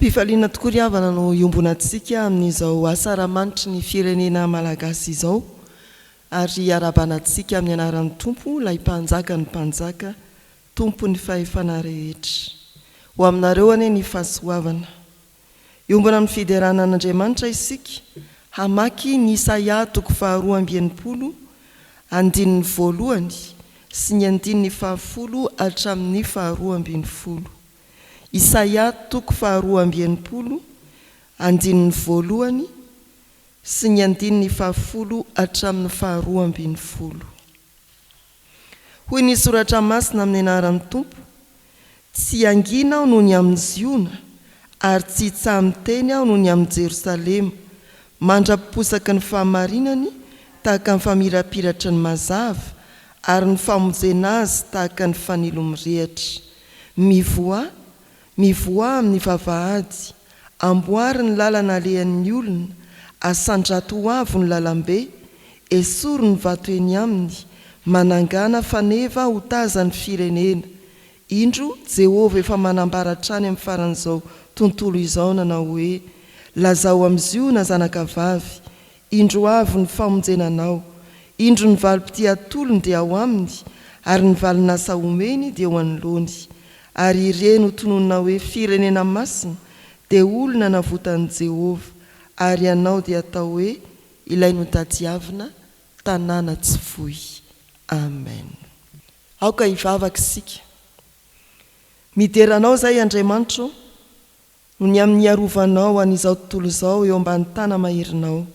Am-pifaliana tokoa ry havana no iombonantsika amin'izao asaramanitry ny firenena malagasy izao ary iarahabana antsika amin'ny anaran'ny Tompo ilay Mpanjakan'ny mpanjaka, Tompon'ny fahefana rehetra. Ho aminareo anie ny fahasoavana. Hiombona amin'ny fiderana an'Andriamanitra isika, hamaky ny Isaia toko faharoa amby 60, andininy voalohany sy ny andininy fahafolo hatramin'ny faharoa ambinifolo. Isaia toko faharoa amby 60, andininy voalohany sy ny andininy fahafolo hatramin'ny faharoa ambinifolo. Hoy ny Soratra Masina amin'ny anaran'ny Tompo, Tsy hangina aho noho ny amin'i Ziona, ary tsy hitsaha-miteny aho noho ny amin'i Jerosalema, mandra-piposaky ny fahamarinany tahaka ny famirapiratry ny mazava, ary ny famonjena azy tahaka ny fanilo mirehitra. Mivoaha, mivoaha amin'ny vavahady, amboary ny lalana alehan'ny olona, asandrato ho avo ny lalambe, esory ny vato eny aminy, manangàna faneva ho tazan'ny firenena. Indro, Jehovah efa manambara hatrany amin'ny faran'izao tontolo izao nanao hoe, Lazao amin'i Ziona zanakavavy, Indro avy ny famonjena anao, indro ny valim-pitia atolony dia ao aminy, ary ny valin'asa omeny dia eo anoloany. Ary ireny ho tononina hoe firenena masina, dia olona navotan'i Jehovah, ary ianao dia atao hoe ilay notadiavina, tanàna tsy foy. Amen. Aoka hivavaka isika. Midera Anao izahay Andriamanitra ô, noho ny amin'ny hiarovanao an'izao tontolo izao eo ambany tana-maherinao.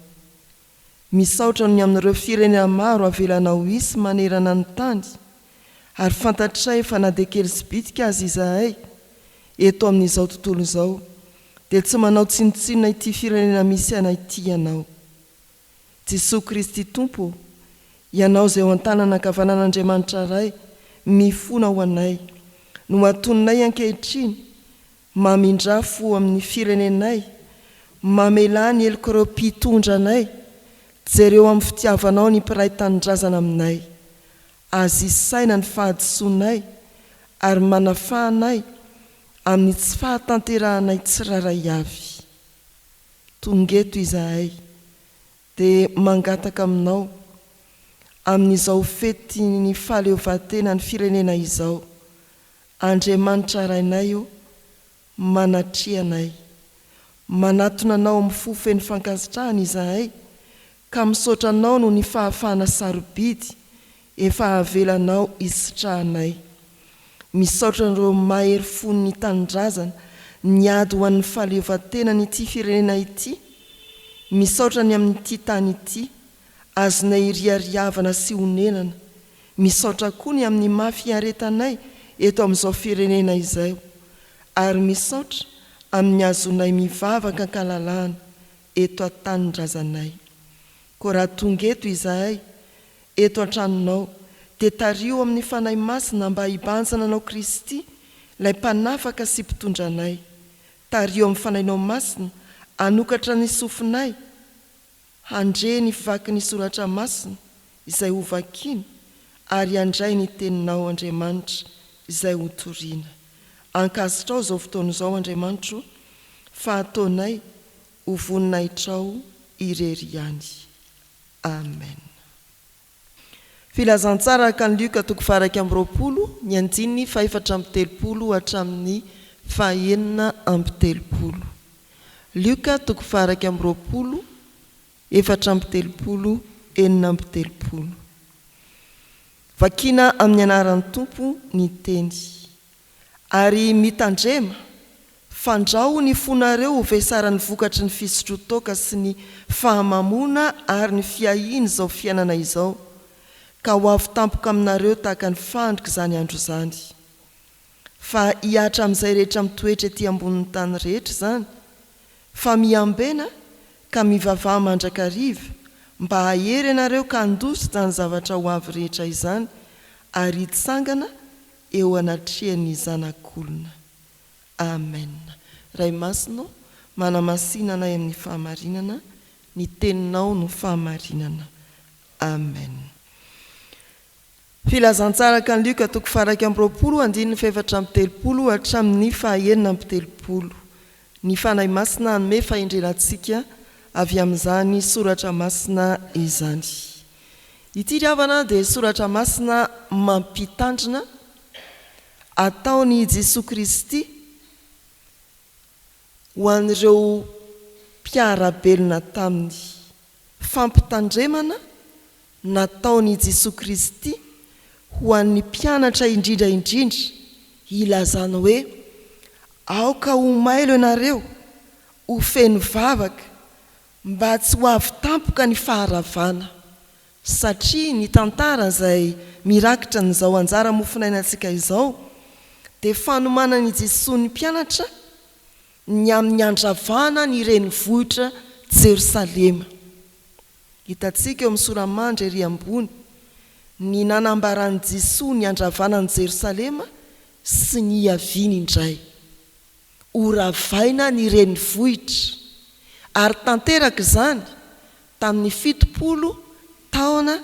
Misaotra noho ny amin'ireo firenena maro avelanao hisy manerana ny tany, ary fantatray fa na dia kely sy bitika aza izahay eto amin'izao tontolo izao, dia tsy manao tsinontsinona ity firenena misy anay ity Ianao. Jesoa Kristy Tompo ô, Ianao izay eo an-tanana ankavanan'Andriamanitra Ray, mifona ho anay, no atoninay ankehitriny, Mamindrà fo amin'ny firenenay, mamelà ny helok'ireo mpitondra anay, jereo amin'ny fitiavanao ny mpiray tanindrazana aminay. Aza isaina ny fahadisoanay ary manafaha anay amin'ny tsy fahatanterahanay tsirairay avy. Tonga eto izahay dia mangataka aminao amin'izao fetin'ny fahaleovantenan'ny firenena izao, Andriamanitra Rainay ô, manatria anay. Manatona Anao amin'ny fo feno fankasitrahana izahay, ka misaotra Anao noho ny fahafahana sarobidy efa avelanao hisitrahanay. Misaotra an'ireo mahery fon'ny tanindrazana niady ho an'ny fahaleovantenan'ity firenena ity. Misaotra ny amin'ity tany ity, azonay iriariavana sy onenana. Misaotra koa ny amin'ny mafy iaretanay eto amin'izao firenena izao ary misaotra amin'ny azonay mivavaka ankalalahana eto an-tanindrazanay. Koa raha tonga eto izahay, eto an-tranonao, dia tariho amin'ny Fanahy Masina mba hibanjina Anao Kristy, ilay Mpanafaka sy Mpitondra anay. Tariho amin'ny Fanahinao Masina hanokatra ny sofinay, handre ny vaky ny Soratra Masina izay ho vakiana ary handray ny Teninao Andriamanitra izay ho toriana. Ankasitrao izao fotoana izao Andriamanitro fa ataonay ho voninahitrao irery ihany. Amen. Filazantsara araka an'i Lioka toko faha-21, ny andininy faha-34 hatramin'ny faha-36. Lioka toko faha-21, 34, 36. Vakina amin'ny anaran'ny Tompo ny teny. Ary mitandrema, fandrao ny fonareo ho vesaran'ny vokatry ny fisotroan-toaka sy ny fahamamoana ary ny fiahian'izao fiainana izao, ka ho avy tampoka aminareo tahaka ny fandrika izany andro izany. Fa hihatra amin'izay rehetra mitoetra ety ambonin'ny tany rehetra izany, fa miambena ka mivavaha mandrakariva, mba hahery ianareo ka handositra izany zavatra ho avy rehetra izany, ary hitsangana eo anatrehan'ny Zanak'olona. Amen. Ray Masina ô, manamasina anay amin'ny fahamarinana, ny Teninao no fahamarinana. Amen. Filazantsara araka an'i Lioka toko faha 21 andininy faha 34 hatramin'ny faha 36. Ny Fanahy Masina hanome fahendrena antsika avy amin'izany Soratra Masina izany. Ity ry havana dia Soratra Masina mampitandrina ataon'i Jesoa Kristy ho an'ireo mpiara-belona taminy. Fampitandremana nataon' i Jesoa Kristy ho an' ny mpianatra indrindra indrindra, ilazany hoe, Aoka ho mailo ianareo, ho feno vavaka, mba tsy ho avy tampoka ny faharavana. Satria ny tantara izay mirakitra an' izao anjara mofonainantsika izao dia fanomanan' i Jesoa ny mpianatra ny amin' ny handravana ny renivohitra Jerosalema. Hitantsika eo amin'ny sora-mandry ery ambony ny nanambaran'i Jesoa ny handravana an'i Jerosalema sy ny hiaviany indray. Horavaina ny renivohitra, ary tanteraka izany tamin'ny 70 taona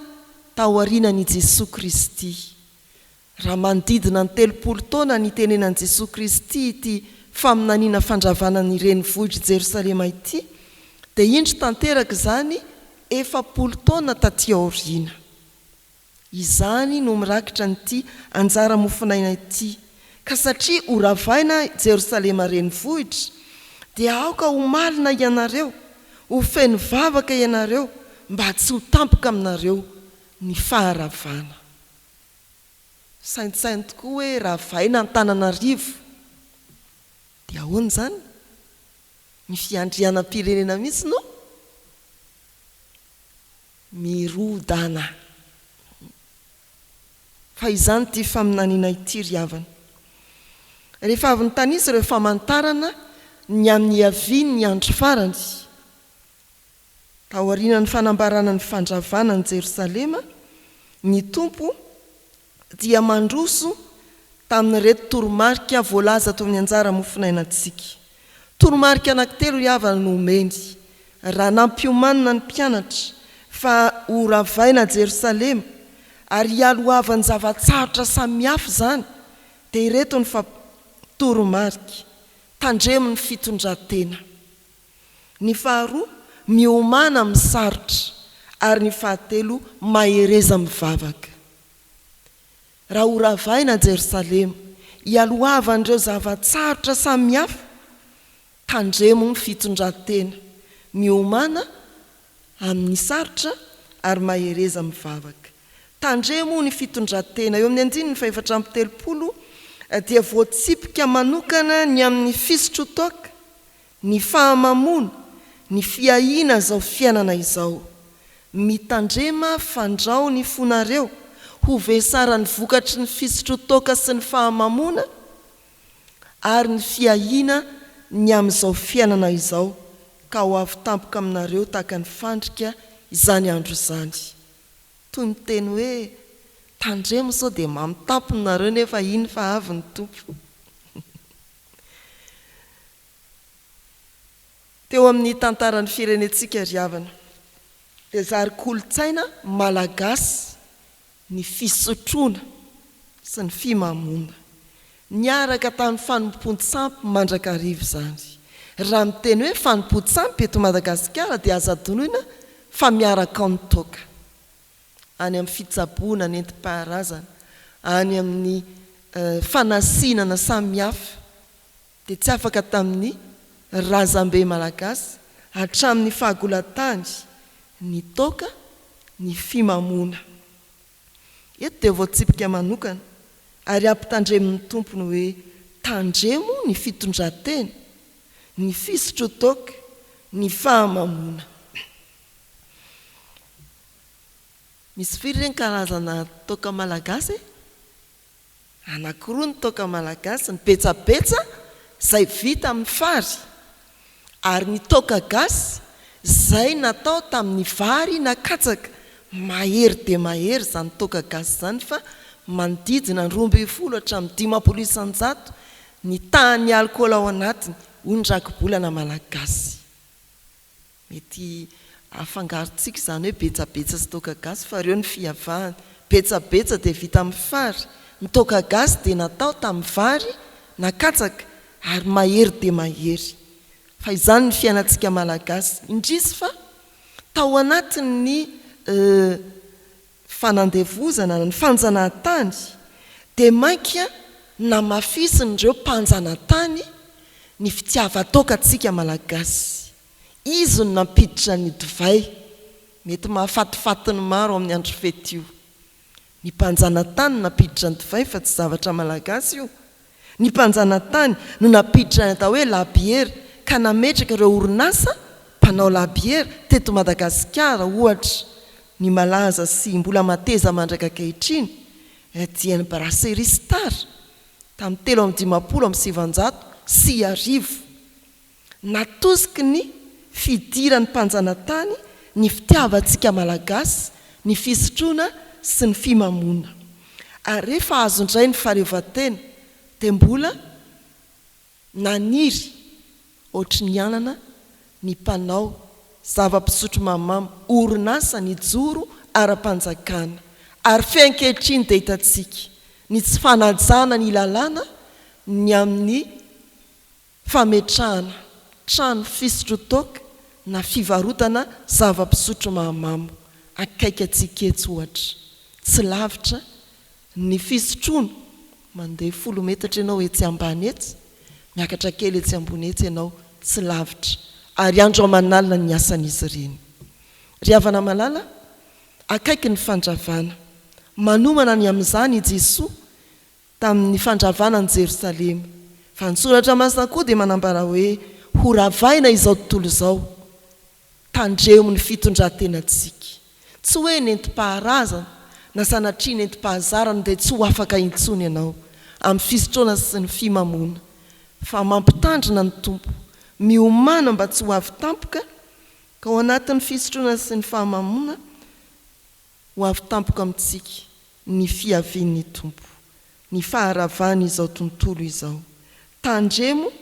taorianan'i Jesoa Kristy. Raha manodidina ny 30 taona nitenenan'i Jesoa Kristy ity faminaniana fandravana ny renivohitr'i Jerosalema ity, dia indro tanteraka izany 40 taona taty aoriana. Izany no mirakitra an'ity anjara mofonaina ity, Ka satria horavaina Jerosalema renivohitra, dia aoka ho malina ianareo, ho feno vavaka ianareo, mba tsy ho tampoka aminareo ny faharavana. Saintsaino tokoa hoe ravaina Antananarivo dia ahoana izany? Ny fiandrianam-pirenena mihitsy no mirodana. Fa izany ity faminaniana ity ry havana. Rehefa avy nitanisa ireo famantarana ny amin'ny hiavian'ny andro farany, Taorian'ny fanambarana ny fandravana an'i Jerosalema, ny Tompo dia mandroso tamin'ireto toromarika voalaza ato amin'ny anjara mofonainantsika. Toromarika anankitelo ry havana no omeny, raha nampiomanina ny mpianatra fa horavaina Jerosalema ary hialohavan'ny zava-tsarotra samihafa izany, dia ireto ny toromarika, Tandremo ny fitondran-tena. Ny faharoa, miomàna amin'ny sarotra. Ary ny fahatelo, mahereza mivavaka. Raha horavaina Jerosalema, hialohavan'ireo zava-tsarotra samihafa, tandremo ny fitondran-tena, miomàna amin'ny sarotra ary mahereza mivavaka. Tandremo ny fitondran-tena. Eo amin'ny andininy faha-34 dia voatsipika manokana ny amin'ny fisotroan-toaka, ny fahamamoana, ny fiahiana izao fiainana izao. Mitandrema fandrao ny fonareo ho vesaran'ny vokatry ny fisotroan-toaka sy ny fahamamoana ary ny fiahiana ny amin'izao fiainana izao ka ho avy tampoka aminareo tahaka ny fandrika izany andro izany. Toy ny teny hoe tandremo sao dia mamo tampony nareo nefa iny fa avy ny Tompo. Teo amin'ny tantaran'ny firenentsika ry havana dia zary kolontsaina malagasy ny fisotroana sy ny fimamoana. Niaraka tamin'ny fanompoan-tsampy mandrakariva izany. Raha miteny hoe fanompoan-tsampy eto Madagasikara dia aza adinoina fa miaraka ao ny toaka. Any amin'ny fitsaboana nentim-paharazana, any amin'ny fanasinana samihafa dia tsy afaka tamin'ny razambe malagasy hatramin'ny fahagolan-tany ny toaka, ny fimamoana. Eto dia voatsipika manokana ary ampitandremin'ny Tompo ny hoe tandremo ny fitondran-tena, ny fisotroan-toaka, ny fahamamoana. Misy firy re ny karazana toaka malagasy e? Anankiroa ny toaka malagasy, ny betsabetsa izay vita amin'ny fary ary ny toaka gasy izay natao tamin'ny vary na katsaka. Mahery dia mahery izany toaka gasy izany fa manodidina ny 12 hatramin'ny 50% ny tahan'ny alikaola ao anatiny, hoy ny rakibolana malagasy. Mety afangarontsika izany hoe betsabetsa sy toaka gasy fa ireo ny fiavahany. Betsabetsa dia vita amin'ny fary, ny toaka gasy dia natao tamin'ny vary na katsaka ary mahery dia mahery. Fa izany ny fiainantsika Malagasy. Indrisy fa tao anatin'ny fanandevozana na ny fanjanahantany dia mainka namafisin'ireo mpanjanatany ny fitiavan-toaka antsika Malagasy. Izy no nampiditra ny divay, mety mahafatifaty ny maro amin'ny andro fety io. Ny mpanjanatany no nampiditra ny divay fa tsy zavatra malagasy io. Ny mpanjanatany no nampiditra ny atao hoe labiera ka nametraka ireo orinasa mpanao labiera teto Madagasikara ohatra ny malaza sy mbola mateza mandraka ankehitriny dia ny Brasserie Star tamin'ny 1953. Natosiky ny fidiran'ny mpanjanatany ny fitiavantsika Malagasy ny fisotroana sy ny fimamoana. Ary rehefa azo indray ny fahaleovantena dia mbola naniry ohatry ny anana ny mpanao zava-pisotro mahamamo, orinasa nijoro ara-panjakana. Ary fe ankehitriny dia hitantsika ny tsy fanajana ny lalàna ny amin'ny Fametrahana trano fisotro-toaka na fivarotana zava-pisotro mahamamo akaiky antsika etsy ohatra. Tsy lavitra ny fisotroana, mandeha folo metatra ianao etsy ambany etsy, miakatra kely etsy ambony etsy ianao, tsy lavitra. Ary andro aman'alina ny asan'izy ireny. Ry havana malala, akaiky ny fandravana. Manomana ny amin'izany i Jesoa tamin'ny fandravana an'i Jerosalema. Fa ny Soratra Masina koa dia manambara hoe, Horavaina izao tontolo izao. Tandremo ny fitondran-tenantsika. Tsy hoe nentim-paharazana na sanatria nentim-pahazarana dia tsy ho afaka intsony ianao amin'ny fisotroana sy ny fimamoana. Fa mampitandrina ny Tompo, miomàna mba tsy ho avy tampoka ka ao anatin'ny fisotroana sy ny fahamamoana Ho avy tampoka amintsika ny fiavian'ny Tompo, ny faharavan'izao tontolo izao. Tandremo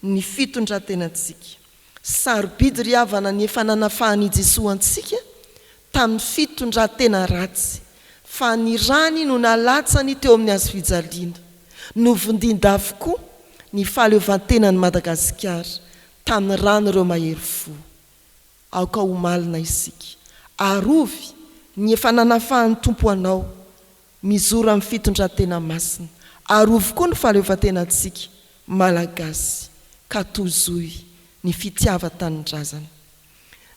ny fitondrantenantsika. Sarobidy ry havana ny efa nanafahan'i Jesoa antsika tamin'ny fitondrantena ratsy, fa ny rany no nalatsany teo amin'ny hazofijaliana. Novondian-dafy koa ny fahaleovantenan'i Madagasikara tamin'ny ran'ireo mahery fo. Aoka ho malina isika. Arovy ny efa nanafahan'ny Tompo anao. Mizora amin'ny fitondran-tena masina. Arovy koa ny fahaleovantenantsika Malagasy ka tozoy ny fitiavan-tanindrazana.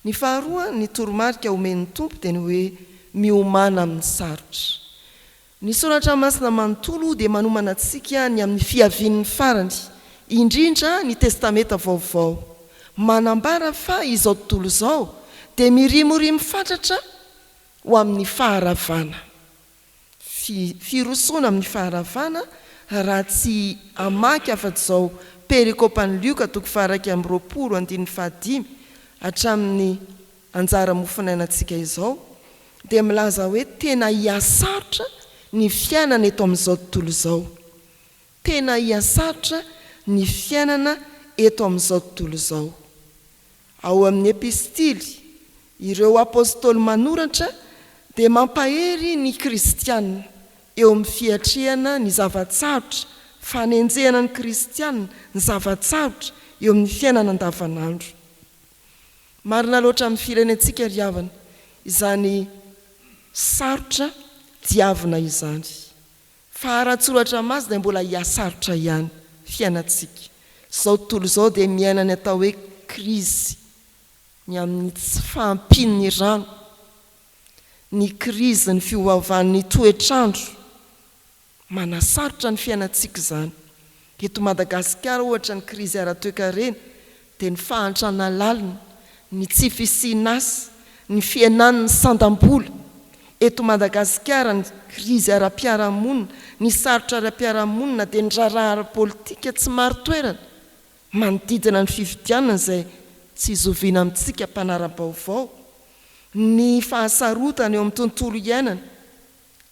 Ny faharoa, ny toromarika omen'ny Tompo dia ny hoe miomàna amin'ny sarotra. Ny Soratra Masina manontolo dia manomana antsika ny amin'ny fiavian'ny farany, indrindra ny Testamenta Vaovao. Manambara fa izao tontolo izao dia mirimorimo fatratra ho amin'ny faharavana. Fi, firosoana amin'ny faharavana raha tsy hamaky afa-tsy izao perikopan'i Lioka toko faha-21 andininy fahadimy hatramin'ny anjara mofonainantsika izao dia milaza hoe tena hihasarotra ny fiainana eto amin'izao tontolo izao. Tena hihasarotra ny fiainana eto amin'izao tontolo izao. Ao amin'ny epistily, ireo apostoly manoratra dia mampahery ny kristiana eo amin'ny fiatrehana ny zava-tsarotra, fanenjehana ny kristiana, ny zava-tsarotra eo amin'ny fiainana andavanandro. Marina loatra amin'ny firenentsika ry havana izany sarotra diavina izany. Fa ara-tsoratra masina dia mbola hihasarotra ihany fiainantsika. Izao tontolo izao dia miaina ny atao hoe krizy, ny amin'ny tsy fahampian'ny rano, ny krizin'ny fiovaovan'ny toetr'andro, Manasarotra ny fiainantsika izany. Eto Madagasikara ohatra ny krizy ara-toekarena dia ny fahantrana lalina, ny tsy fisian'asa, ny fihenan'ny sandam-bola. Eto Madagasikara ny krizy ara-piarahamonina, ny sarotra ara-piarahamonina dia ny raharaha ara-politika tsy marin-toerana manodidina ny fifidianana izay tsy zoviana amintsika mpanara-baovao, ny fahasarotana eo amin'ny tontolo iainana,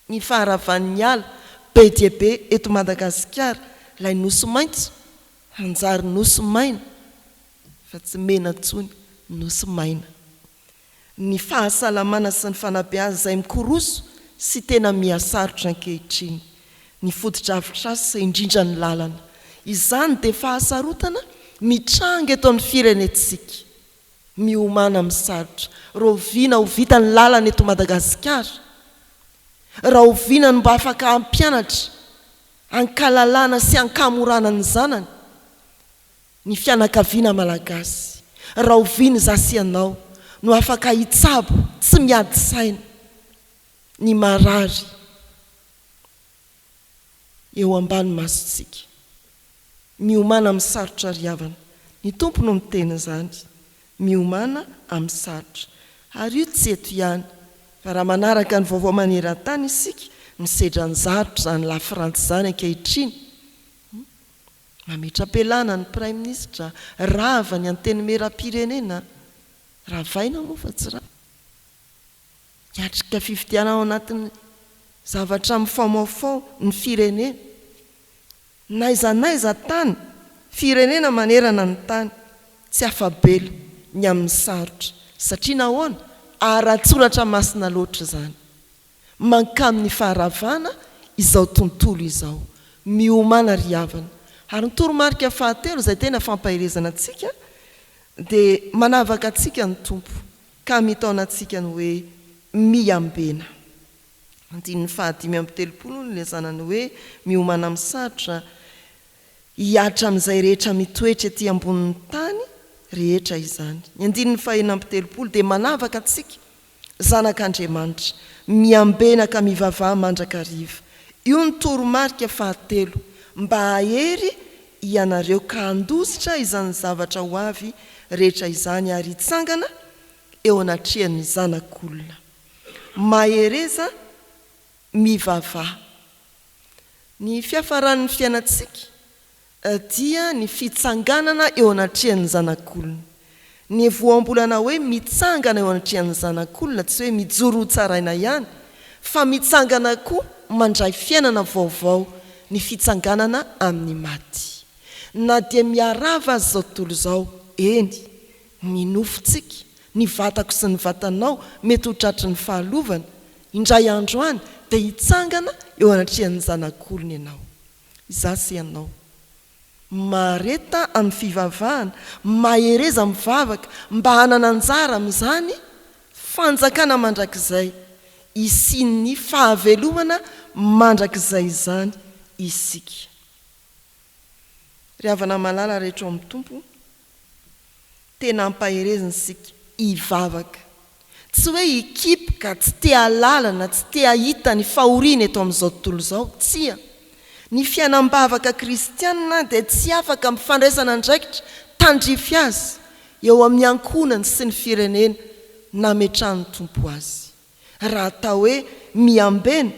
ny faharavan'ny ala be dia be eto Madagasikara, ilay nosy maitso hanjary nosy maina fa tsy mena intsony, nosy maina. Ny fahasalamana sy ny fanabeazana izay mikoroso sy tena miha-sarotra ankehitriny. Ny fotodrafitrasa, indrindra ny lalana. Izany dia fahasarotana mitranga eto amin'ny firenentsika. Miomàna amin'ny sarotra. Rahoviana ho vita ny lalana eto Madagasikara? Rahoviana no mba afaka hampianatra an-kalalana sy an-kamorana ny zanany ny fianakaviana malagasy? Rahoviana izaho sy ianao no afaka hitsabo tsy miady saina ny marary eo ambany masontsika? Miomàna amin'ny sarotra ry havana. Ny Tompo no miteny izany. Miomàna amin'ny sarotra. Ary io tsy eto ihany, fa raha manaraka ny vaovao maneran-tany isika, misedra ny zarotra izany Lafrantsa izany ankehitriny. Mametra-pialana ny Praiminisitra, rava ny Antenimierampirenena, ravaina moa fa tsy rava. Hiatrika fifidianana ao anatin'ny zavatra mifaomaofao ny firenena. N'aiza n'aiza tany, firenena manerana ny tany, tsy afa-bela ny amin'ny sarotra. Satria nahoana? Ara-tsoratra masina loatra izany. Mankamin'ny faharavana izao tontolo izao. Miomàna ry havana. Ary ny toromarika fahatelo izay tena fampaherezana antsika dia manavaka antsika ny Tompo ka mitaona antsika ny hoe miambena. Andininy faha-35 no nilazana ny hoe miomàna amin'ny sarotra hihatra amin'izay rehetra mitoetra ety ambonin'ny tany rehetra izany. Ny andininy faha-36 dia manavaka antsika, zanak'Andriamanitra, miambena ka mivavaha mandrakariva. Io ny toromarika fahatelo, mba hahery ianareo ka handositra izany zavatra ho avy rehetra izany ary hitsangana eo anatrehan'ny Zanak'olona. Mahereza mivavaha. Ny fiafaran'ny fiainantsika dia ny fitsanganana eo anatrehan'ny Zanak'olona. Ny voambolana hoe mitsangana eo anatrehan'ny Zanak'olona tsy hoe mijoro ho tsaraina ihany, fa mitsangana koa mandray fiainana vaovao, ny fitsanganana amin'ny maty. Na dia miharava aza izao tontolo izao, eny, Ny nofontsika, ny vatako sy ny vatanao mety ho tratry ny fahalovana, indray andro any dia hitsangana eo anatrehan'ny Zanak'olona ianao. Izaho sy ianao. Mahareta amin'ny fivavahana, mahereza mivavaka mba hanana anjara amin'izany fanjakana mandrakizay hisian'ny fahavelomana mandrakizay izany isika. Ry havana malala rehetra ao amin'ny Tompo, Tena ampaherezina isika hivavaka. Tsy hoe hikipy ka tsy te hahalala na tsy te hahita ny fahoriana eto amin'izao tontolo izao. Tsia. Ny fiainam-bavaka kristianina dia tsy afaka amin'ny fandraisana andraikitra tandrify azy eo amin'ny ankohonany sy ny firenena nametrahan'ny Tompo azy. Raha atao hoe miambena,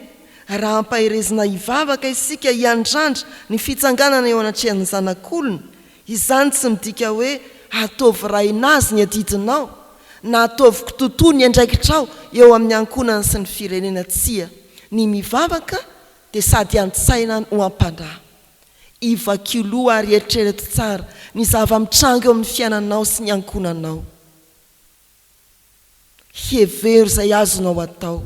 raha ampaherezina hivavaka isika hiandrandra ny fitsanganana eo anatrehan'ny Zanak'olona, izany tsy midika hoe ataovy rainazy ny adidinao, na ataovy kitotoa ny andraikitrao eo amin'ny ankohonana sy ny firenena, tsia. Ny mivavaka dia sady an-tsaina no am-panahy. Ivakio loha ary eritrereto tsara ny zava-mitranga eo amin'ny fiainanao sy ny ankohonanao. Hevero izay azonao atao.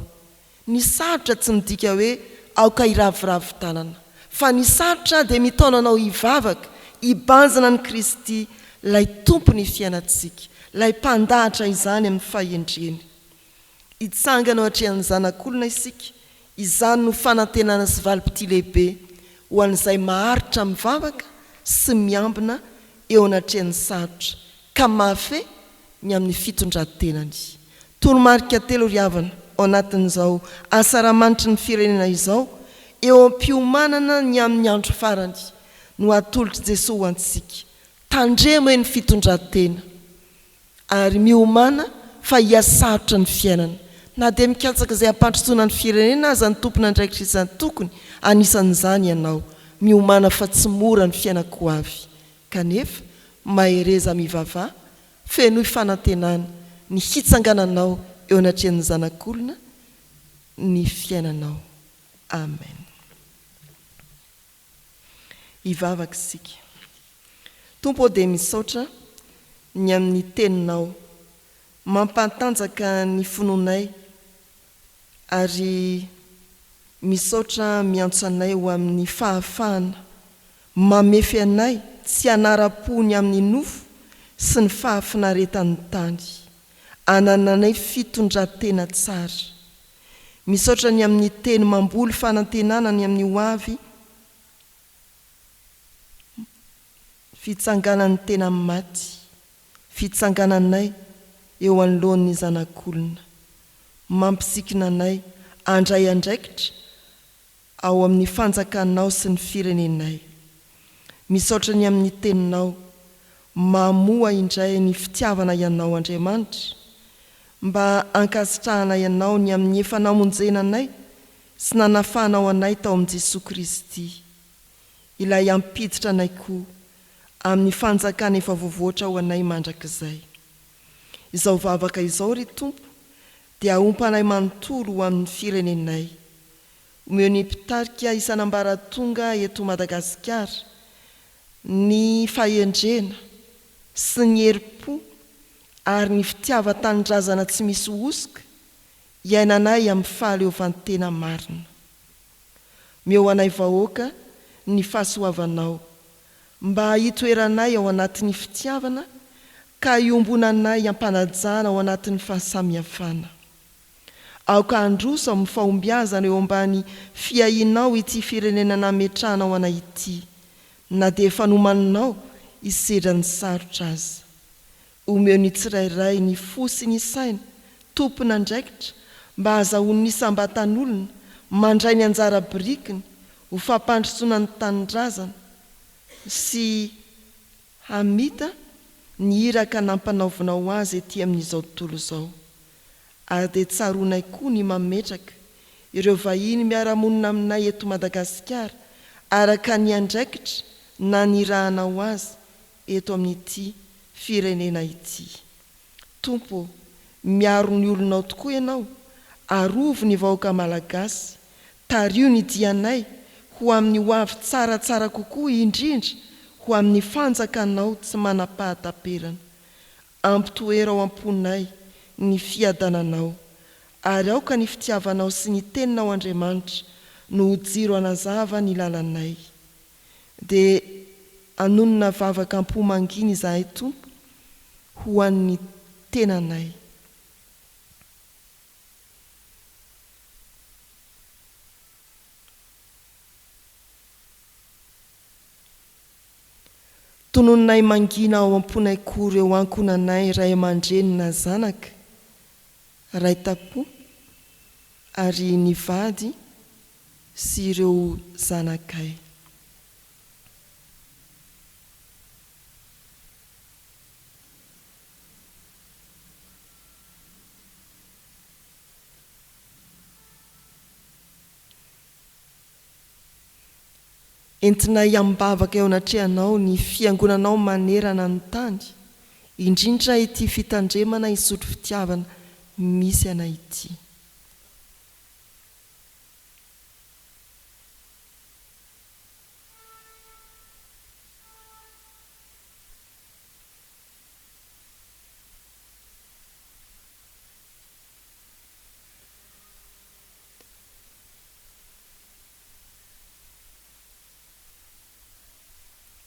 Ny sarotra tsy midika hoe aoka hiraviravy tanana. Fa ny sarotra dia mitaona anao hivavaka, hibanjina an'i Kristy, ilay Tompon'ny fiainantsika, ilay Mpandahatra izany amin'ny fahendreny. Hitsangana eo atrehan'ny Zanak'olona isika, izany no fanantenana sy valim-pitia lehibe ho an'izay maharitra mivavaka sy miambina eo anatrehan'ny sarotra, ka mahafehy ny amin'ny fitondran-tenany. Toromarika telo ry havana ao anatin'izao asaramanitry ny firenena izao, eo am-piomanana ny amin'ny andro farany, no atolotr'i Jesoa ho antsika. Tandremo e ny fitondran-tena, ary miomàna fa hihasarotra ny fiainana. Na dia mikatsaka izay hampandrosoana ny firenena aza ny tompon'andraikitra isan-tokony, anisan'izany ianao, miomàna fa tsy mora ny fiainan-ko avy. Kanefa, mahereza mivavaha, fenoy fanantenana ny hitsangananao eo anatrehan'ny Zanak'olona ny fiainanao. Amen. Hivavaka isika. Tompo ô dia misaotra ny amin'ny teninao mampantanjaka ny finoanay ary misaotra miantso anay ho amin'ny fahafahana mamefy anay. tsy hanara-po ny amin'ny nofo sy ny fahafinaretan'ny tany. Anananay fitondran-tena tsara. Misaotra ny amin'ny teny mamboly fanantenana ny amin'ny ho avy, fitsanganan'ny tena maty, fitsangananay eo anoloan'ny Zanak'olona. Mampisikina anay handray andraikitra ao amin'ny fanjakanao sy ny firenenay. Misaotra ny amin'ny teninao, mamoha indray ny fitiavana Ianao Andriamanitra, mba hankasitrahanay Anao ny amin'ny efa namonjena anay sy nanafahanao anay tao amin'i Jesoa Kristy, Ilay hampiditra anay koa amin'ny fanjakana efa voavoatra ho anay mandrakizay. Izao vavaka izao, ry Tompo, dia ahompanay manontolo ho amin'ny firenenay. Omeo ny mpitarika isan'ambaratonga eto Madagasikara ny fahendrena sy ny herim-po ary ny fitiavan-tanindrazana tsy misy hosoka hiainanay amin'ny fahaleovantena marina. Omeo anay vahoaka ny fahasoavanao mba hitoeranay ao anatin'ny fitiavana ka hiombonanay am-panajana ao anatin'ny fahasamihafana. Aoka handroso amin'ny fahombiazana eo ambany fiahianao ity firenena nametrahanao anay ity, na dia efa nomaninao hisedra ny sarotra aza. Omeo ny tsirairay ny fo sy ny saina tompon'andraikitra mba hahazahoan'ny isam-batan'olona mandray ny anjara birikiny ho fampandrosoana ny tanindrazana sy hamita ny iraka nampanaovinao azy ety amin'izao tontolo izao. Ary dia tsaroanay koa ny mametraka ireo vahiny miara-monina aminay eto Madagasikara araka ny andraikitra nanirahanao azy eto amin'ity firenena ity. Tompo ô, miaro ny olonao tokoa Ianao, arovy ny vahoaka Malagasy, tariho ny dianay ho amin'ny ho avy tsaratsara kokoa indrindra ho amin'ny fanjakanao tsy manam-pahataperana. Ampitoero ao am-ponay ny fiadananao, ary aoka ny fitiavanao sy ny Teninao Andriamanitra no ho jiro hanazava ny lalanay. Dia hanonona vavaka am-po mangina izahay Tompo ho an'ny tenanay. Tononinay mangina ao am-ponay koa ireo ankohonanay ray aman-dreny na zanaka, ray tam-po, ary ny vady sy ireo zanakay. Entinay amim-bavaka eo anatrehanao ny Fiangonanao manerana ny tany, indrindra ity fitandremana hisotro fitiavana misy anay ity.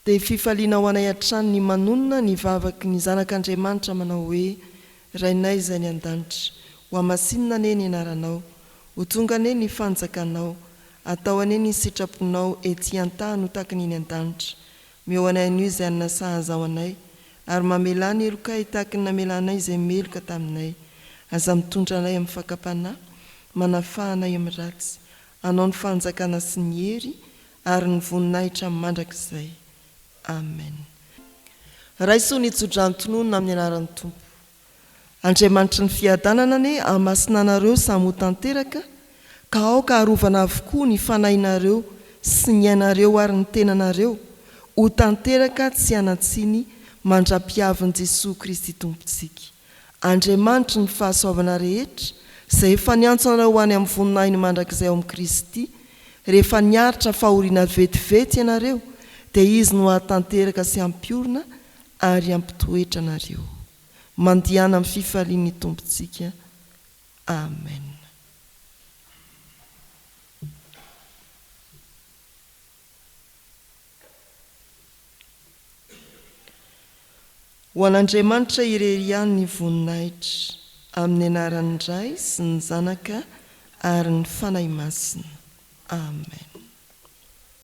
Dia fifaliana ho anay hatrany ny manonona ny vavaky ny zanak'Andriamanitra manao hoe, Rainay izay any an-danitra, hohamasinina anie ny anaranao, ho tonga anie ny fanjakanao, atao anie ny sitraponao ety an-tany ho tahaka ny eny an-danitra. Omeo anay anio izay hanina sahaza ho anay, ary mamelà ny helokay tahaka ny namelanay izay meloka taminay. Aza mitondra anay amin'ny fakam-panahy, manafaha anay amin'ny ratsy. Anao ny fanjakana sy ny hery ary ny voninahitra mandrakizay. Amen. Raiso ny tsodrano tononina amin'ny anaran'ny Tompo. Andriamanitry ny fiadanana anie hahamasina anareo samy ho tanteraka ka aoka harovana avokoa ny fanahinareo sy ny ainareo ary ny tenanareo ho tanteraka tsy hanan-tsiny mandra-piavin'i Jesoa Kristy Tompontsika. Andriamanitry ny fahasoavana rehetra, izay efa niantso anareo ho any amin'ny voninahiny mandrakizay ao amin'i Kristy, rehefa niaritra fahoriana vetivety ianareo, dia Izy no hahatanteraka sy hampiorina ary hampitoetra anareo. Mandehana amin'ny fifalian'ny Tompontsika. Amen. Ho an'Andriamanitra irery ihany ny voninahitra, amin'ny anaran'ny Ray sy ny Zanaka ary ny Fanahy Masina. Amen.